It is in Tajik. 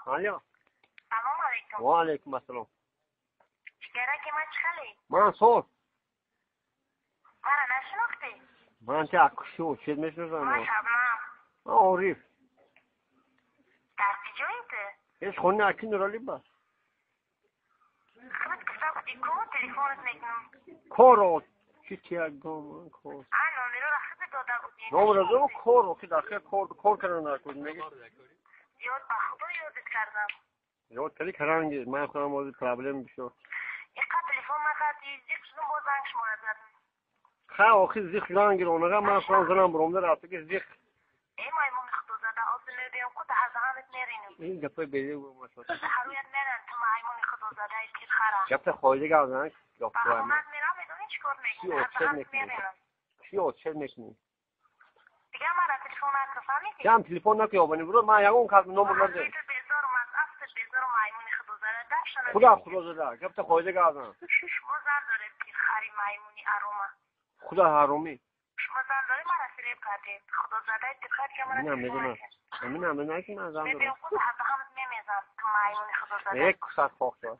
Алло. Салом алейкум. Ва алейкум ассалом. Ҷигараки ман чӣ хеле? Ман соз. Мара нашинохтӣ? Ман ти акшу чед мешиносам. Ман Шабнам. Ман Ориф. Дар куҷои ту? Ҳеч хони аки Нурали ба. Худат гуфта будӣ ку телефонат мекунам. Коро чи тиягом кор. А номероро худат дода будӣ. Номеро кор охи дахе кор кор кардан накун меги. Ёд ба худо ёдат кардам. Ёд кардӣ каранги ман худам ози проблем бишо. Иқа телефон накардӣ, зиқ шудум боз занг шуморо задам. Ха охи зиқ шудан гиронага ман худам занам буромда рафта ки зиқ. Э маймуни худозада озу мебиём ку даҳазаҳанат меринам. Ин гапои беди гумашо. Ҳаруят меран ту маймуни худозадаи пирхара. Гапта хоида гап зан. Ба хонат мерам медонӣ чӣ кор мекунӣ? Ҳазаҳанат меринам. Чӣ отчет мекунӣ? Дигар мара телефон накун, фаҳмидӣ? Ям телефон накун ёбани буро ман ягон кас номер надорам. Безорум аз афтат безорум маймуни худозада дафшана. Худо худозада гапта хоида гап зан. Шумо зан доред пирхари маймуни арома. Худо ҳаромӣ. Шумо зан доред мара фиреб кардед. Худозадаи пирхар ки мара Амина медонам. Амина медонам ки ман зан дорам. Мебиём худ ҳазаҳанат мемезам ту маймуни худозада. Як кусат хок шуд.